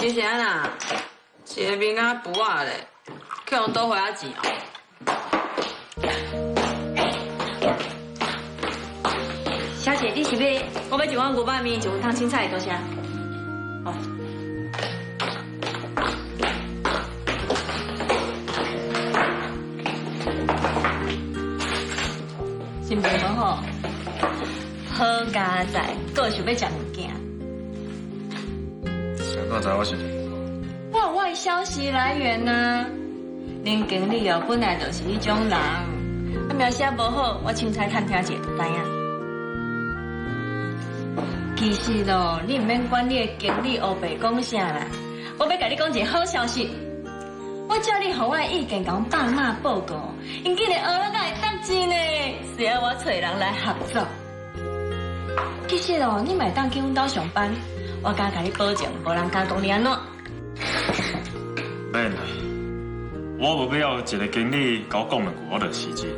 你是按怎？一个面仔布仔咧，去予倒回仔钱哦。小姐，你是欲？我欲一碗牛肉面，一份烫青菜，多谢。哦。心情无好，好佳哉，阁想欲食物件。谁敢知我心情？我有我的消息来源啊。恁经理哦，本来就是彼种人，啊，描写无好，我凊彩探听一下就知影。其实咯，你毋免管你的经理乌白讲啥啦，我欲共你讲一个好消息。我照你予我的意见，共阮爸妈报告，𪜶竟然学了会当真呢，需要我揣人来合作。其实哦，你嘛会当去阮兜上班，我敢共你保证，无人敢讲你按怎。免啦，我无必要一个经理共我讲两句，我就辞职。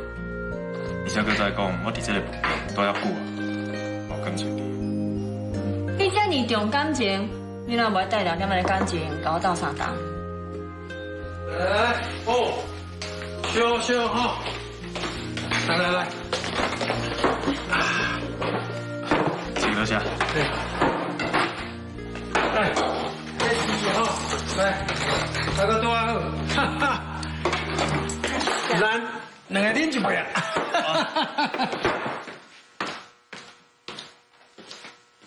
而且阁再讲，我伫这个部门待遐久啊，无感情。你遮尔重感情，你若无爱带两点仔的感情，共我斗相共？来哦，笑笑哈，来来来，这个多谢。对，来，这试试哈，来，大家都好，哈哈，咱两个啉一杯啊。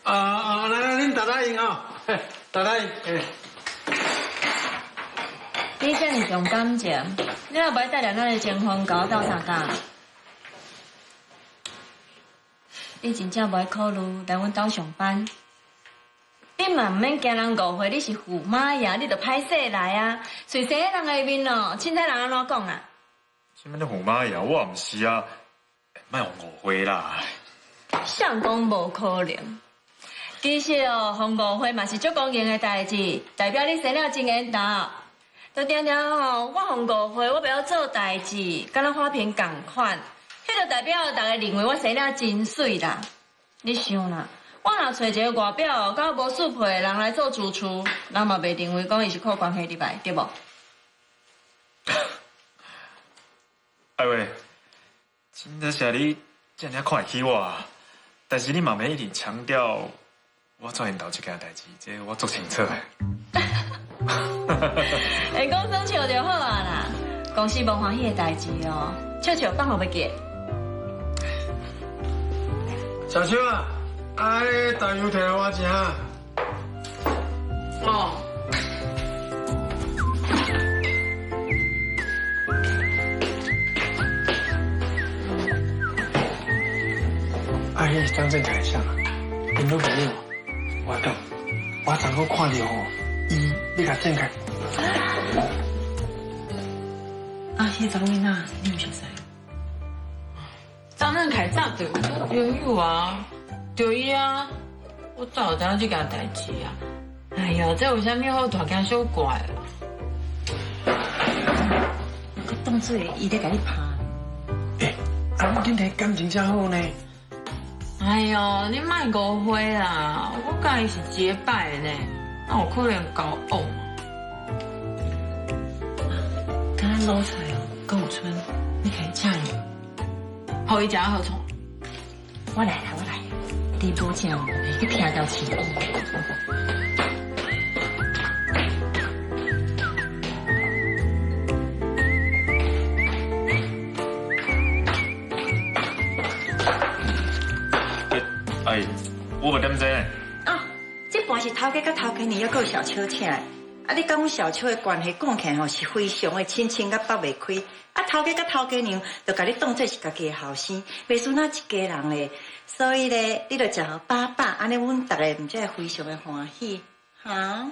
啊啊，来来，恁大大饮啊，大大饮，哎。你遮尔重感情，你若无爱带两咱的情分，共我斗相共？你真正无爱考虑来阮兜上班？你嘛毋免惊人误会，你是驸马爷，你就歹势来啊！随生人的面哦，凊彩人按怎讲啊？啥物驸马爷，我毋是啊，莫误会啦。相公无可能。其实哦，予误会嘛是足光荣的代志，代表你生了真缘投。就定定吼，我予误会，我袂晓做代志，敢若花瓶仝款，彼就代表大家认为我生了真媠啦。你想啦，我若揣一个外表佮无适配的人来做主厨，人嘛袂认为讲伊是靠关系入来，对无？哎喂，真多谢你遮尔看会起我，但是你嘛免一直强调我做𪜶兜这件代志，这我足清楚的。会讲耍笑就好啊啦，公司无欢喜的代志哦，笑笑放予袂记。小秋啊，啊，大油提来偌钱啊？哦。啊，彼是张振凯啥？𪜶女朋友，我讲，我昨昏看著吼，伊欲共振凯。啊，彼个查某囡仔，你毋熟似？张振凯早就有女朋友啊，就伊啊，我早就知影这件代志啊。哎呀，这有啥物好大惊小怪的？当做伊咧共你拍。欸，啊，恁俩感情遮好呢？哎呦，你莫误会啦，我佮伊是结拜的呢，哪有可能交往？敢若卤菜哦，阁有賰，你可以请伊，予伊食好创。我来啦，我来。你无食哦，去听到市。哎，我无点这呢。啊，这盘是头家佮头家娘，犹阁有小秋请的。啊，你佮阮小秋的关系讲起来吼是非常的亲亲佮剥袂开。啊，头家佮头家娘就共你当做是家己的后生，袂输咱一家人咧。所以咧，你著食予饱饱，按呢阮逐个毋才会非常的欢喜，哈？